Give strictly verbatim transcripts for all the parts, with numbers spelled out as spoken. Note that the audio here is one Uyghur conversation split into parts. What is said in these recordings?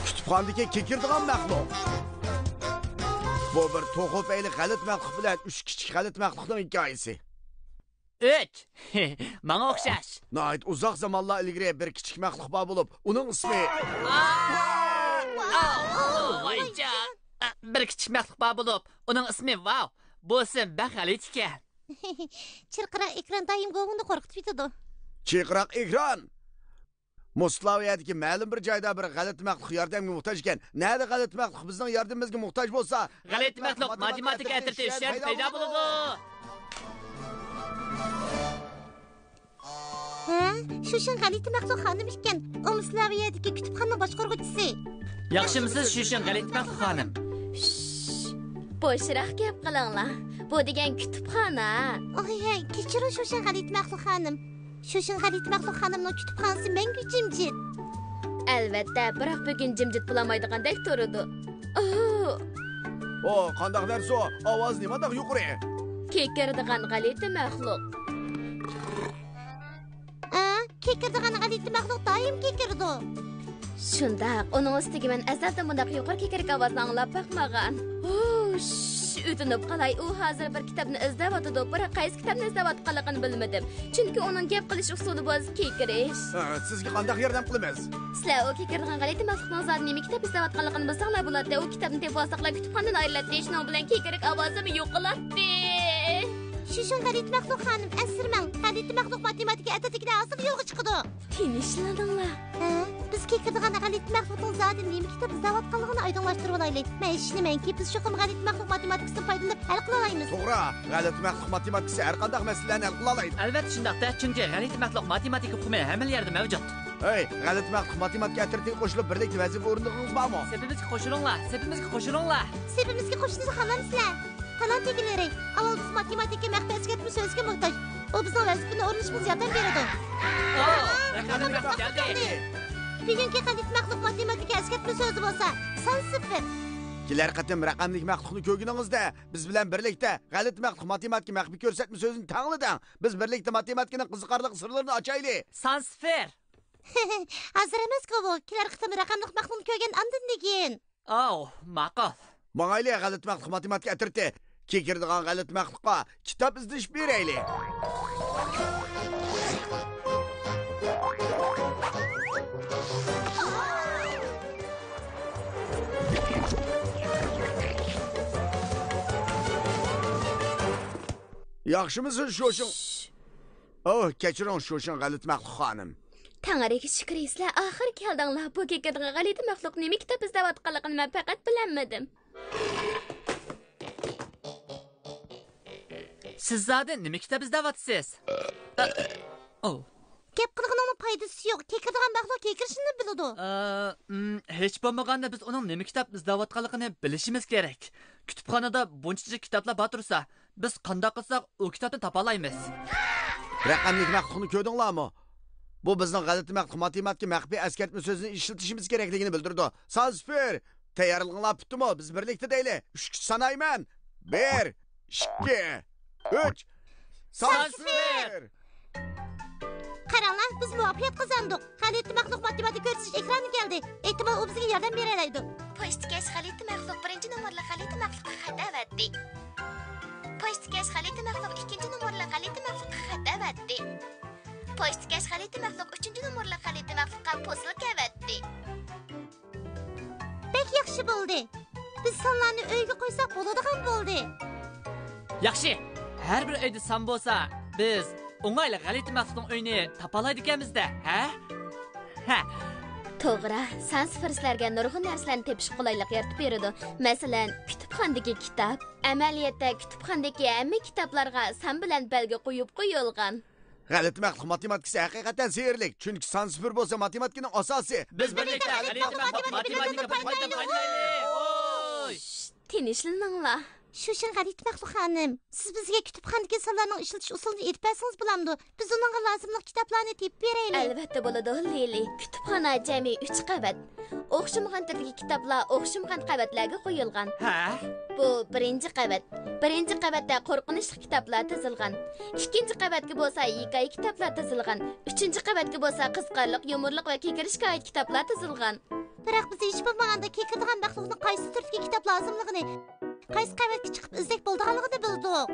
كۇتۇپخانىدىكى كېكىرىدىغان مەخلۇق. بۇ بىر توخۇ پەيلى غەلىتە مەخلۇق بىلەن ئۈچ كىچىك غەلىتە مەخلۇقنىڭ ھېكايىسى. ئۈچ. ماڭا ئوخشاش. ناھايىتى ئۇزاق زامانلار ئىلگىرى بىر كىچىك مەخلۇق بار بولۇپ، ئۇنىڭ ئىسمى... ۋايجان. بىر كىچىك مەخلۇق بار بولۇپ، ئۇنىڭ ئىسمى ۋاۋ. بۇ ئىسىم بەك غەلىتە ئىكەن. چىرقىراق ئېكران دائىم گوۋۇڭنى قورقۇتۇۋېتىدۇ. چىرقىراق ئېكران! مۇستلاۋىيەدىكى مەلۇم بىر جايدا بىر غەلىتە مەخلۇق ياردەمگە موھتاج ئىكەن. نەدە غەلىتە مەخلۇق بىزنىڭ ياردىمىمىزگە موھتاج بولسا، غەلىتە مەخلۇق ماتېماتىكا ئەترىتى ئۈچ پەيدا بولىدۇ. ھە؟ شۇشىڭ غەلىتە مەخلۇق خانىم ئىكەن. ئۇ مۇستلاۋىيەدىكى كۇتۇپخانىنىڭ باشقۇرغۇچىسى. ياخشىمۇسىز، شۇشىڭ غەلىتە مەخلۇق خانىم؟ شش، بوشراق گەپ قىلىڭلار. بۇ دېگەن كۇتۇپخانا. ئوي، ھەي، كەچۈرۈڭ، شۇشىڭ غەلىتە مەخلۇق خانىم. شۇشىڭ غەلىتە مەخلۇق خانىمنىڭ كۇتۇپخانىسى مەڭگۈ جىمجىت. ئەلۋەتتە، بىراق بۈگۈن جىمجىت بولالمايدىغاندەك تۇرىدۇ. ئوھ! ئو، قانداق نەرسە ئۇ؟ ئاۋازى نېمانداق يۇقىرى؟ كېكىرىدىغان غەلىتە مەخلۇق. ئە، كېكىرىدىغان غەلىتە مەخلۇق دائىم كېكىرىدۇ. شۇنداق، ئۇنىڭ ئۈستىگە مەن ئەزەلدىن بۇنداق يۇقىرى كېكىرىك ئاۋازنى ئاڭلاپ باقمىغان. ھوش، ئۆتۈنۈپ قالاي، ئۇ ھازىر بىر كىتابنى ئىزدەۋاتىدۇ، بىراق قايسى كىتابنى ئىزدەۋاتقانلىقىنى بىلمىدىم. چۈنكى ئۇنىڭ گەپ قىلىش ئۇسۇلى بولسا كېكىرىش. ئە، سىزگە قانداق ياردەم قىلىمىز؟ سىلەر ئۇ كېكىرىدىغان غەلىتە مەخلۇقنىڭ زادى نېمە كىتاب ئىزدەۋاتقانلىقىنى بىلسەڭلار بولاتتى. ئۇ كىتابنى تېپىۋالساقلا كۇتۇپخانىدىن ئايرىلاتتى، شۇنىڭ بىلەن كېكىرىك ئاۋازىمۇ يوقىلاتتى. شۇشۇڭ غەلىتە مەخلۇق خانىم، ئەنسىرىمەڭ. غەلىتە مەخلۇق ماتېماتىكا ئەترىتىدىكىلەر ئاستىغا يولغا چىقىدۇ. تىنچلىنىڭلار. ھە؟ بىز كېكىرىدىغان غەلىتە مەخلۇقنىڭ زادى نېمە كىتاب ئىزدەۋاتقانلىقىنى ئايدىڭلاشتۇرۇۋالايلى. مەن ئىشىنىمەنكى، بىز چوقۇم غەلىتە مەخلۇق ماتېماتىكىسىدىن پايدىلىنىپ ھەل قىلالايمىز. توغرا، غەلىتە مەخلۇق ماتېماتىكىسى ھەر قانداق مەسىلىلەرنى ھەل قىلالايدۇ. ئەلۋەتتە شۇنداق-دە، چۈنكى غەلىتە مەخلۇق ماتېماتىكا ئۇقۇمى ھەممىلا يەردە مەۋجۇت. ھەي، غەلىتە مەخلۇق ماتېماتىكا ئەترىتىگە قوشۇلۇپ، بىرلىكتە ۋەزىپە ئورۇندىغىڭىز بارمۇ؟ سېپىمىزگە قوشۇلۇڭلار، سېپىمىزگە قوشۇلۇڭلار. سېپىمىزگە قوشۇلسا خالامسىلەر؟ تالانت ئىگىلىرى، ئاۋۋال بىز ماتېماتىكا مەخپىي ئەسكەرتمە سۆزىگە موھتاج. ئۇ بىزنىڭ ۋەزىپىنى ئورۇنلىشىمىزغا ياردەم بېرىدۇ. ئو، رەقەملىك مەخلۇق كەلدى. بۈگۈنكى غەلىتە مەخلۇق ماتېماتىكا ئەسكەرتمە سۆزى بولسا سان سىفىر. كېلەر قېتىم رەقەملىك مەخلۇقنى كۆرگىنىڭىزدە، بىز بىلەن بىرلىكتە غەلىتە مەخلۇق ماتېماتىكا مەخپىي كۆرسەتمە سۆزىنى تەڭلىدىڭ. بىز بىرلىكتە ماتېماتىكىنىڭ قىزىقارلىق سىرلىرىنى ئاچايلى. سان سىفىر. ھازىر ئەمەسكۇ بۇ، كېلەر قېتىم رەقەملىك مەخلۇقنى كۆرگەن ئاندىن دېگىن. ئاۋۇ، ماقۇل. ماڭايلى، غەلىتە مەخلۇق ماتېماتىكا ئەترىتى. كېكىرىدىغان غەلىتە مەخلۇققا كىتاب ئىزدىشىپ بېرەيلى. ياخشىمۇسىز، شوشۇڭ؟ ئوھ، كەچۈرۈڭ، شوشۇڭ غەلىتە مەخلۇق خانىم. تەڭرىگە شۈكرى، سىلەر ئاخىرى كەلدىڭلار. بۇ كېكىرىدىغان غەلىتە مەخلۇق نېمە كىتاب ئىزدەۋاتقانلىقىنى مەن پەقەت بىلەلمىدىم. سىز زادى نېمە كىتاب ئىزدەۋاتىسىز؟ ئە، ئو. گەپ قىلغىنىڭنىڭ پايدىسى يوق. كېكىرىدىغان مەخلۇق كېكىرىشنىمۇ بىلىدۇ. ئە، ئىم، ھېچ بولمىغاندا بىز ئۇنىڭ نېمە كىتاب ئىزدەۋاتقانلىقىنى بىلىشىمىز كېرەك. كۇتۇپخانىدا بۇنچە جىق كىتابلار بار تۇرسا، بىز قانداق قىلساق ئۇ كىتابنى تاپالايمىز؟ رەقەملىك مەخلۇقنى كۆردۈڭلارمۇ؟ بۇ بىزنىڭ غەلىتە مەخلۇق ماتېماتىكا مەخپىي ئەسكەرتمە سۆزىنى ئىشلىتىشىمىز كېرەكلىكىنى بىلدۈرىدۇ. سان سىفىر! تەييارلىقىڭلار پۈتتىمۇ؟ بىز بىرلىكتە دەيلى. ئۈچكىچە سانايمەن. بىر، ئىككى، ئۈچ. سان سىفىر! قاراڭلار، بىز مۇۋەپپەقىيەت قازاندۇق. غەلىتە مەخلۇق ماتېماتىكا كۆرسىتىش ئېكرانى كەلدى. ئېھتىمال، ئۇ بىزگە ياردەم بېرەلەيدۇ. پوچتىكەش غەلىتە مەخلۇق بىرىنچى نومۇرلۇق غەلىتە مەخلۇققا خەت ئەۋەتتى. پوچتىكەش غەلىتە مەخلۇق ئىككىنچى نومۇرلۇق غەلىتە مەخلۇققا خەت ئەۋەتتى. پوچتىكەش غەلىتە مەخلۇق ئۈچىنچى نومۇرلۇق غەلىتە مەخلۇققا پوسۇلكا ئەۋەتتى. بەك ياخشى بولدى. بىز سانلارنى ئۆيگە قويساق بولىدىغان بولدى. ياخشى. ھەر بىر ئۆيدە سان بولسا، بىز ئوڭايلا غەلىتە مەخلۇقنىڭ ئۆيىنى تاپالايدىكەنمىز-دە، ھە؟ ھە. توغرا، سان سىفىر سىلەرگە نۇرغۇن نەرسىلەرنى تېپىشقا قولايلىق يارىتىپ بېرىدۇ. مەسىلەن، كۇتۇپخانىدىكى كىتاب. ئەمەلىيەتتە، كۇتۇپخانىدىكى ھەممە كىتابلارغا سان بىلەن بەلگە قويۇپ قويۇلغان. غەلىتە مەخلۇق ماتېماتىكىسى ھەقىقەتەن سېھىرلىك، چۈنكى سان سىفىر بولسا ماتېماتىكىنىڭ ئاساسى. بىز بىرلىكتە غەلىتە مەخلۇق ماتېماتىكا بىلىمىدىن پايدىلىنايلى. ئوي! تىنچلىنىڭلار. شۇشىڭ غەلىتە مەخلۇق خانىم، سىز بىزگە كۇتۇپخانىدىكى سانلارنىڭ ئىشلىتىش ئۇسۇلىنى ئېيتىپ بەرسىڭىز بولامدۇ؟ بىز ئۇنىڭغا لازىملىق كىتابلارنى تېپىپ بېرەيلى. ئەلۋەتتە بولىدۇ، لىلى. كۇتۇپخانا جەمئىي ئۈچ قەۋەت. ئۇ ئوخشىمىغان تۈردىكى كىتابلار ئوخشىمىغان قەۋەتلەرگە قويۇلغان. ھە؟ بۇ بىرىنچى قەۋەت. بىرىنچى قەۋەتتە قورقۇنچلۇق كىتابلار تىزىلغان. ئىككىنچى قەۋەتكە بولسا ھېكايە كىتابلار تىزىلغان. ئۈچىنچى قەۋەتكە بولسا قىزىقارلىق، يۇمۇرلۇق ۋە كېكىرىشكە ئائىت كىتابلار تىزىلغان. بىراق بىز ھېچ بولمىغاندا كېكىرىدىغان مەخلۇقنىڭ قايسى تۈردىكى كىتاب لازىملىقىنى، قايسى قەۋەتكە چىقىپ ئىزدەك بولىدىغانلىقىنى بىلدۇق.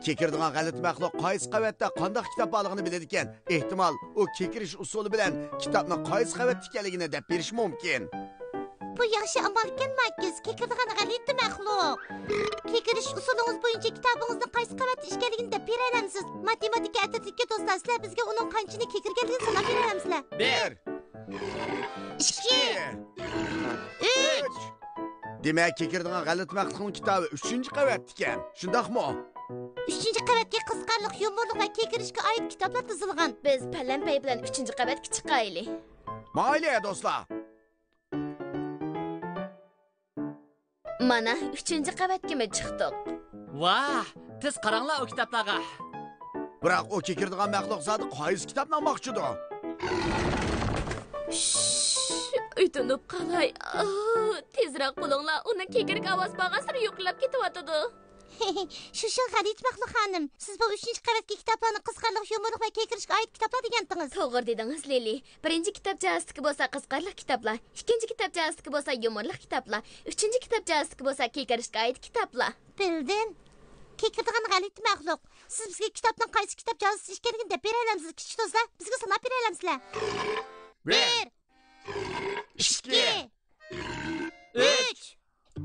كېكىرىدىغان غەلىتە مەخلۇق قايسى قەۋەتتە قانداق كىتاب بارلىقىنى بىلىدىكەن. ئېھتىمال، ئۇ كېكىرىش ئۇسۇلى بىلەن كىتابنىڭ قايسى قەۋەتتە ئىكەنلىكىنى دەپ بېرىشى مۇمكىن. بۇ ياخشى ئامالكەن، ماكىز، كېكىرىدىغان غەلىتە مەخلۇق. كېكىرىش ئۇسۇلىڭىز بويىچە كىتابىڭىزنىڭ قايسى قەۋەتتە ئىكەنلىكىنى دەپ بېرەلەمسىز؟ ماتېماتىكا ئەترىتىدىكى دوستلار، سىلەر بىزگە ئۇنىڭ قانچىنى كېكىرگەنلىكىنى ساناپ بېرەلەمسىلەر؟ بىر. ئىككى. ئۈچ. دېمەك، كېكىرىدىغان غەلىتە مەخلۇقنىڭ كىتابى ئۈچىنچى قەۋەتتىكەن. شۇنداقمۇ؟ ئۈچىنچى قەۋەتكە قىزىقارلىق، يۇمۇرلۇق ۋە كېكىرىشكە ئائىت كىتابلار تىزىلغان. بىز پەلەمپەي بىلەن ئۈچىنچى قەۋەتكە چىقايلى. مايلى، دوستلار. مانا، ئۈچىنچى قەۋەتكىمۇ چىقتۇق. ۋاھ، تېز قاراڭلار ئۇ كىتابلارغا. بىراق ئۇ كېكىرىدىغان مەخلۇق زادى قايسى كىتابنى ئالماقچىدۇ؟ شش، ئۆتۈنۈپ قالاي. ئاھ، تېزرەك بولۇڭلار، ئۇنىڭ كېكىرىك ئاۋازى بارغانسېرى يۇقىرىلاپ كېتىۋاتىدۇ. شۇشۇ غەلىتە مەخلۇق خانىم، سىز بۇ ئۈچىنچى قەۋەتكە كىتابلارنى قىزىقارلىق، يۇمۇرلۇق ۋە كېكىرىشكە ئائىت كىتابلار دېگەنتىڭىز. توغرا دېدىڭىز، لىلى. بىرىنچى كىتاب جازىسىدىكى بولسا قىزىقارلىق كىتابلار، ئىككىنچى كىتاب جازىسىدىكى بولسا يۇمۇرلۇق كىتابلار، ئۈچىنچى كىتاب جازىسىدىكى بولسا كېكىرىشكە ئائىت كىتابلار. بىلدىم. كېكىرىدىغان غەلىتە مەخلۇق. سىز بىزگە كىتابنىڭ قايسى كىتاب جازىسى ئىكەنلىكىنى دەپ بېرەلەمسىز، كىچىك دوستلار؟ بىزگە ساناپ بېرەلەمسىلەر؟ بىر. بىر. ئىككى. ئۈچ.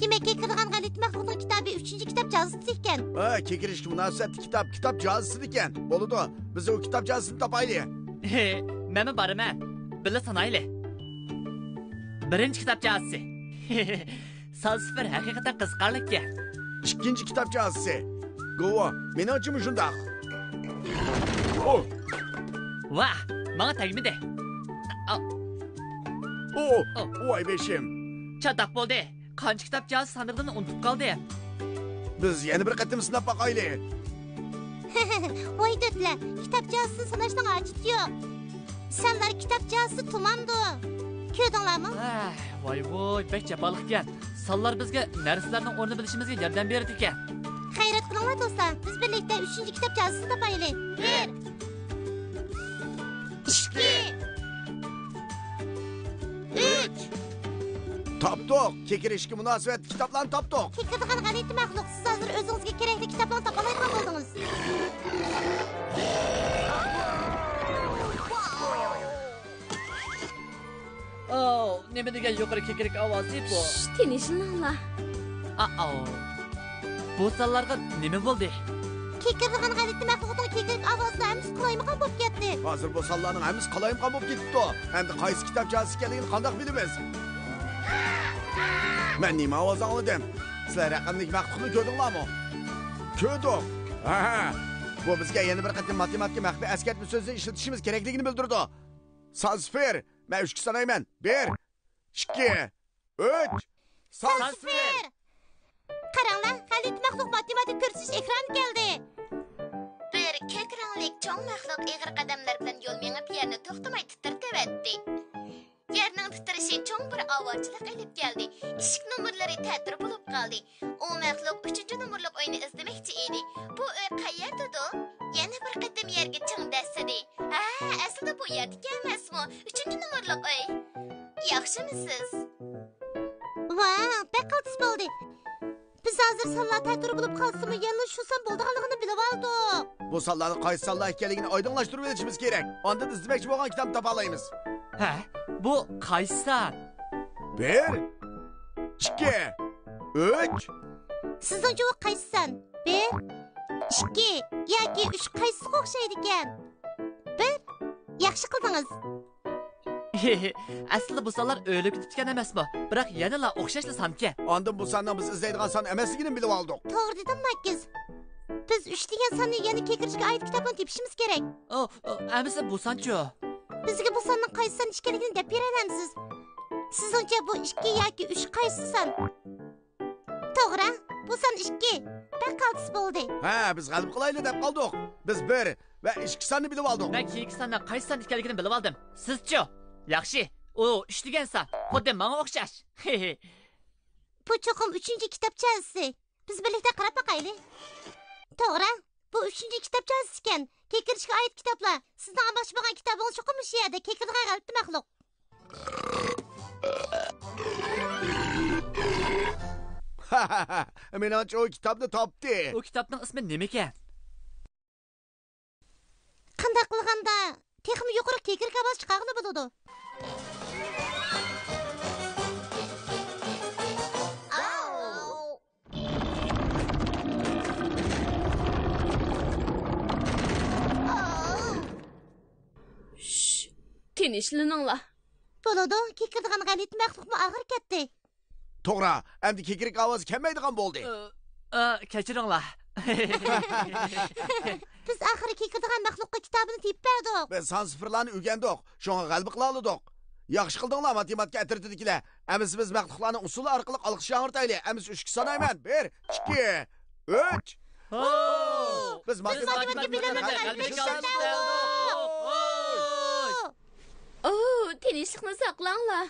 دېمەك، كېكىرىدىغان غەلىتە مەخلۇقنىڭ كىتابى ئۈچىنچى كىتاب جازىسىدا ئىكەن. ھە، كېكىرىشكە مۇناسىۋەتلىك كىتاب، كىتاب جازىسىدا ئىكەن. بولىدۇ، بىز ئۇ كىتاب جازىسىنى تاپايلى. ھې، مەنمۇ بارىمەن. بىللە سانايلى. بىرىنچى كىتاب جازىسى. سالسىفىر ھەقىقەتەن قىزىقارلىقكەن. ئىككىنچى كىتاب جازىسى. گوۋا، مېنىڭچىمۇ شۇنداق. ئو! ۋاھ، ماڭا تەگمىدى. ئا. ئو! ئو! ۋاي بېشىم! چاتاق بولدى. قانچە كىتاب جازىسى ساندۇقىنى ئۇنتۇپ قالدى. بىز يەنە بىر قېتىم سىناپ باقايلى. ۋاي دۆتلە، كىتاب جازىسىنى ساناشنىڭ ھاجىتى يوق. سانلار كىتاب جازىسى تۇماندۇ. كۆردۈڭلارمۇ؟ ئەھ، ۋاي ۋوي، بەك جاپالىقكەن. سانلار بىزگە نەرسىلەرنىڭ ئورنىنى بىلىشىمىزگە ياردەم بېرىدىكەن. غەيرەت قىلىڭلار دوستلار، بىز بىرلىكتە ئۈچىنچى كىتاب جازىسىنى تاپايلى. بىر. ئىككى. ئۈچ. تاپتۇق. كېكىرىشكە مۇناسىۋەتلىك كىتابلارنى تاپتۇق. كېكىرىدىغان غەلىتە مەخلۇق، سىز ھازىر ئۆزىڭىزگە كېرەكلىك كىتابلارنى تاپالايدىغان بولدىڭىز. ئاۋۇ، نېمە دېگەن يۇقىرى كېكىرىك ئاۋازى بۇ؟ شش، تىنچلىنىڭلار. ئاۋۇ. بۇ سانلارغا نېمە بولدى؟ كېكىرىدىغان غەلىتە مەخلۇقنىڭ كېكىرىك ئاۋازىدا ھەممىسى قالايمىقان بولۇپ كەتتى. ھازىر بۇ سانلارنىڭ ھەممىسى قالايمىقان بولۇپ كېتىپتۇ. ئەمدى قايسى كىتاب جازىسى ئىكەنلىكىنى قانداق بىلىمىز؟ مەن نېمە ئاۋاز ئاڭلىدىم؟ سىلەر رەقەملىك مەخلۇقنى كۆردۈڭلارمۇ؟ كۆردۇق. ھە، ھە. بۇ بىزگە يەنە بىر قېتىم ماتېماتىكا مەخپىي ئەسكەرتمە سۆزىنى ئىشلىتىشىمىز كېرەكلىكىنى بىلدۈرىدۇ. سالسىفىر، مەن ئۈچكە سانايمەن. بىر، ئىككى، ئۈچ. سالسىفىر! قاراڭلار، غەلىتە مەخلۇق ماتېماتىكا كۆرسىتىش ئېكرانىغا كەلدى. بىر كۆك رەڭلىك چوڭ مەخلۇق ئېغىر قەدەملەر بىلەن يول مېڭىپ، يەرنى توختىماي تىترىتىۋەتتى. يەرنىڭ تىترىشى چوڭ بىر ئاۋارىچىلىك ئېلىپ كەلدى. ئىشىك نومۇرلىرى تەتۈر بولۇپ قالدى. ئۇ مەخلۇق ئۈچىنچى نومۇرلۇق ئۆينى ئىزدىمەكچى ئىدى. بۇ ئۆي قەيەردىدۇ؟ يەنە بىر قېتىم يەرگە چىڭ دەسسىدى. ھە، ئەسلىدە بۇ يەردىكى ئەمەسمۇ؟ ئۈچىنچى نومۇرلۇق ئۆي. ياخشىمۇسىز؟ ۋاڭ، بەك قالتىس بولدى. بىز ھازىر سانلار تەتۈر بولۇپ قالسىمۇ، يەنىلا شۇ سان بولىدىغانلىقىنى بىلىۋالدۇق. بۇ سانلارنىڭ قايسى سانلار ئىكەنلىكىنى ئايدىڭلاشتۇرۇۋېلىشىمىز كېرەك. ئاندىن ئىزدىمەكچى بولغان كىتابنى تاپالايمىز. ھە؟ بۇ قايسى سان؟ بىر، ئىككى، ئۈچ. سىزنىڭچە ئۇ قايسى سان؟ بىر، ئىككى ياكى ئۈچ قايسىسىغا ئوخشايدىكەن؟ بىر. ياخشى قىلدىڭىز. ئەسلىدە بۇ سانلار ئۆرۈلۈپ كېتىپتىكەن ئەمەسمۇ؟ بىراق يەنىلا ئوخشاشلا سانكەن. ئاندىن بۇ ساننىڭ بىز ئىزدەيدىغان سان ئەمەسلىكىنىمۇ بىلىۋالدۇق. توغرا دېدىڭ، ماكىز. بىز ئۈچ دېگەن ساننى يەنە كېكىرىشكە ئائىت كىتابنى تېپىشىمىز كېرەك. ئو، ئو، ئەمىسە بۇ سانچۇ؟ بىزگە بۇ ساننىڭ قايسى سان ئىكەنلىكىنى دەپ بېرەلەمسىز؟ سىزنىڭچە بۇ ئىككى ياكى ئۈچ قايسى سان؟ توغرا، بۇ سان ئىككى. بەك قالتىس بولدى. ھە، بىز غەلىبە قىلايلى دەپ قالدۇق. بىز بىر ۋە ئىككى ساننى بىلىۋالدۇق. مەن كېيىنكى ساننىڭ قايسى سان ئىكەنلىكىنى بىلىۋالدىم. سىزچۇ؟ ياخشى، ئۇ ئۈچ دېگەن سان، خۇددى ماڭا ئوخشاش. بۇ چوقۇم ئۈچىنچى كىتاب چازىسى. بىز بىرلىكتە قاراپ باقايلى. توغرا، بۇ ئۈچىنچى كىتاب چازىسى ئىكەن. كېكىرىشكە ئائىت كىتابلار. سىزنىڭ ئالماقچى بولغان كىتابىڭىز چوقۇم مۇشۇ يەردە، كېكىردىغان غەلىتە مەخلۇق. مېنىڭچە ئۇ كىتابنى تاپتى. ئۇ كىتابنىڭ ئىسمى نېمىكەن؟ قانداق قىلغاندا تېخىمۇ يۇقىرى كېكىرىك ئاۋاز چىقارغىلى بولىدۇ؟ شش، تىنچلىنىڭلار. بولىدۇ، كېكىردىغان غەلىتە مەخلۇقمۇ ئاخىرى كەتتى. توغرا، ئەمدى كېكىرىك ئاۋازى كەلمەيدىغان بولدى. ئە، ئە، كەچۈرۈڭلار. بىز ئاخىرى كېكىردىغان مەخلۇققا كىتابىنى تېپىپ بەردۇق. بىز سان سىفىرلارنى ئۆگەندۇق، شۇڭا غەلىبە قىلالىدۇق. ياخشى قىلدىڭلار، ماتېماتىكا ئەترىتىدىكىلەر. ئەمىسە بىز مەخلۇقلارنى ئۇسسۇل ئارقىلىق ئالقىش ياڭرىتايلى. ئەمىسە ئۈچكە سانايمەن. بىر، ئىككى، ئۈچ. ھو! بىز ماتېماتىكا بىلىمىنى غەلىبە قىلدۇق. ئوو، تىنچلىقنى ساقلاڭلار.